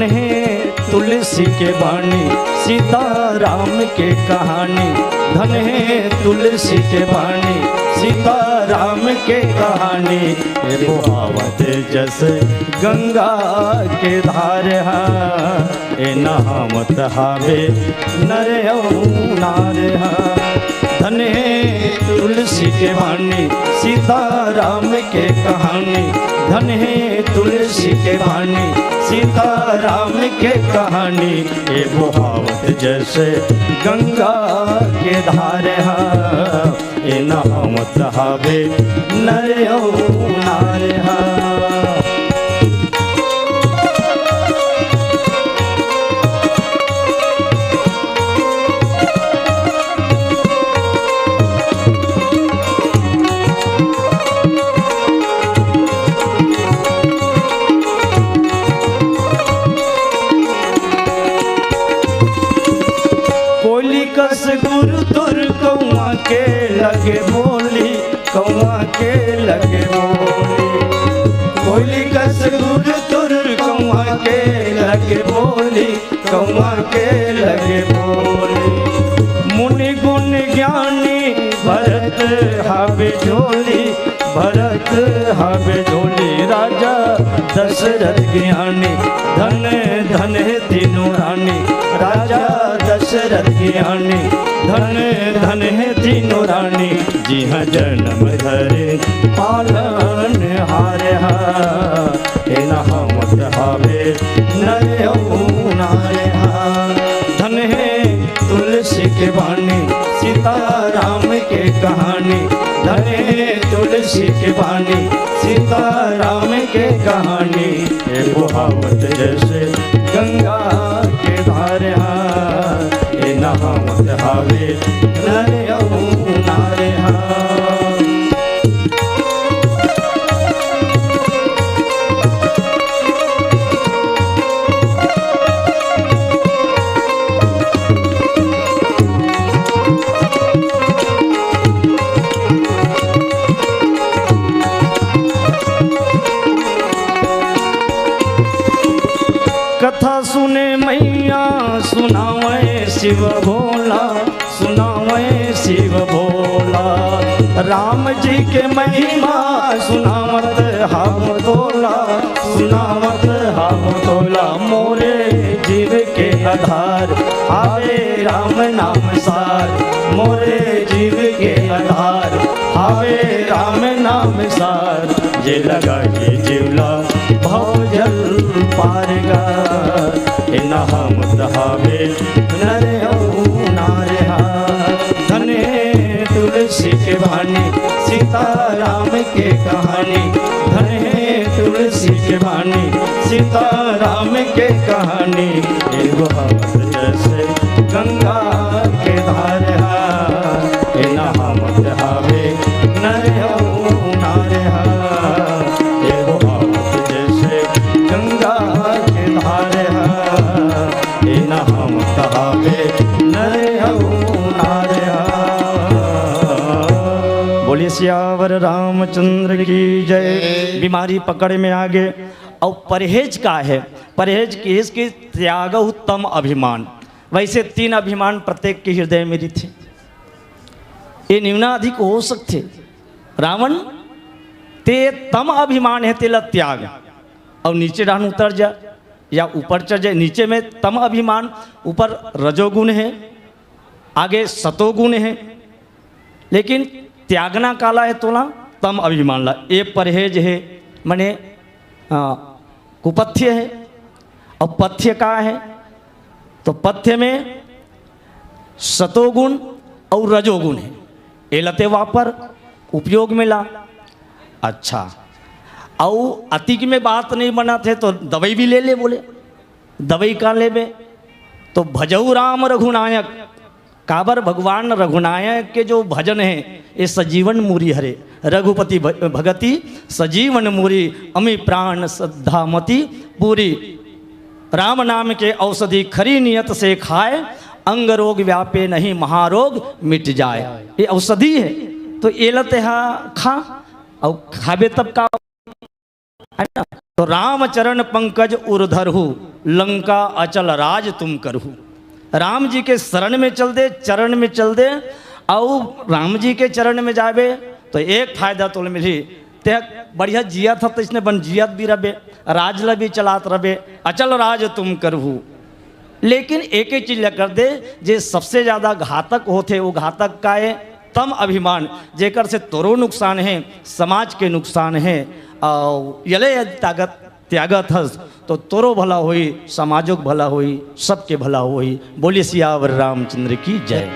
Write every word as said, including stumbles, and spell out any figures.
हे तुलसी के बानी, सीता राम के कहानी। धन हे तुलसी के बानी, सीता राम के कहानी। ए बोहावत जस गंगा के धार हा, ए नहावत हावे नर अउ नार हा। धन हे तुलसी के बानी, सीता राम के कहानी। धन हे तुलसी के बानी, सीता राम के कहानी। ए बोहावत जस गंगा के धार हा, ए नहावत हावे नर अउ नार हा। कोली कस गुरु तुर कौआ के लगे बोली, कौआ के लगे बोली। कोली कस गुरु तुर कौआ के लगे बोली, कौआ के लगे बोली। मुनि गुण ज्ञानी भरत हावे झोली, भरत हावे झोली। राजा दशरथ ज्ञानी, धन धन हे तीनों रानी। राजा दशरथ ज्ञानी, धन धन हे तीनों रानी। जिहाँ जन्म धरे पालन हार हा, ए नहावत हावे नर अउ नार हा। धन हे तुलसी के बानी, सीता राम के कहानी। धन हे तुलसी के बानी, सीता राम के कहानी। ए बोहावत जस गंगा के धार हा, ए नहावत हावे नर अउ नार हा। कथा सुने मैया सुनावे शिव भोला, सुनावे शिव भोला। राम जी के महिमा सुनावत हाव तोला, सुनावत हाव तोला। मोरे जीव के आधार हावे राम नाम सार, मोरे जीव के आधार हावे राम नाम सार। जे लगा के जीवला भव जल पार गा, ए नहावत हावे नर अउ नार हा। धन हे तुलसी के बानी, सीता राम के कहानी। धन हे तुलसी के बानी, सीता राम के कहानी। ए बोहावत जस गंगा के धार हा, ए नहावत हावे नर अउ नार हा। ए बोहावत जस गंगा के धार हा, ए नहावत हावे नर अउ नार हा। बोलिए सियावर रामचंद्र की जय। बीमारी पकड़ में आ गे। अउ परहेज का हे? परहेज के इसके त्यागहु तम अभिमान। वैसे तीन अभिमान प्रत्येक के हृदय में रहिथे। ये न्यूनाधिक हो सकथे। रावण, ते तम अभिमान हे, तेला त्याग। अउ नीचे डहन उतर जा या ऊपर चढ़ जाए। नीचे में तम अभिमान, ऊपर रजोगुण हे, आगे सतोगुण हे। लेकिन त्यागना काला हे तोला? तम अभिमान ला। ए परहेज हे, मने, आ, कुपथ्य हे। अउ पथ्य का हे? तो पथ्य में सतोगुण अउ रजोगुण हे। एला ते वापर, उपयोग में ला। अच्छा, अउ अतिक में बात नहीं बनत हे तो दवाई भी ले ले बोले। दवाई का लेबे? तो भजऊ राम रघुनायक। काबर? भगवान रघुनायक के जो भजन हे, ये सजीवन मुरी हरे। रघुपति भ-, भगति सजीवन मुरी, अमी प्राण श्रद्धा मति पूरी। राम नाम के औषधि खरी नियत से खाए, अंग रोग व्यापे नहीं महारोग मिट जाए। ये औषधि हे, तो एला तेहा खा, अउ खाबे तब का, है ना? तो राम चरण पंकज उर धरहु, लंका अचल राज तुम करहु। राम जी के शरण में चल दे, चरण में चल दे, अउ राम जी के चरण में जाबे तो एक फायदा तोल मिलही, ते बढ़िया जियत हस त इसने बन जियत भी रबे, राज ल भी चलात रबे, अचल राज तुम करहु। लेकिन एक ही चीज ल कर दे, जे सबसे ज्यादा घातक होथे, वो घातक का है? तम अभिमान, जेकर से तोरो नुकसान है, समाज के नुकसान है। और यले यदि ताकत त्यागत हस तो तोरो भला होई, समाजो के भला होई, सबके भला होई। बोलिए सियावर रामचंद्र की जय।